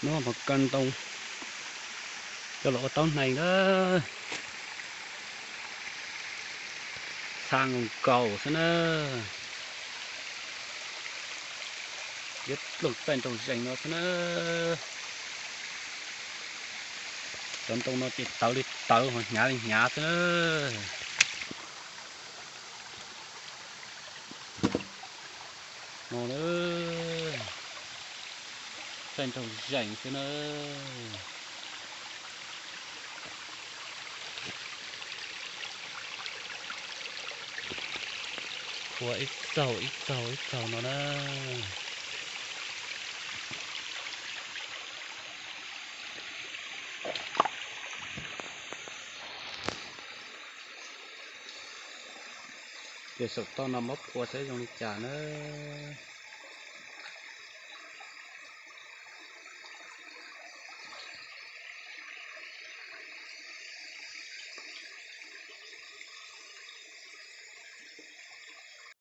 Muab hmoov kaw ntoo coj los ua taub hneev na. Txha nkaus nkaus xwb na. Liab ploog txaij nraug zeeg no xwb na. Cov ntoo no ces tawv li tawv, ho hnyav li hnyav xwb na. No na, txaij nraug zeeg xwb na. Khua ib txaug ib txaug ib txaug no na. Ces saum toj no muab phua saib zoo li cas na.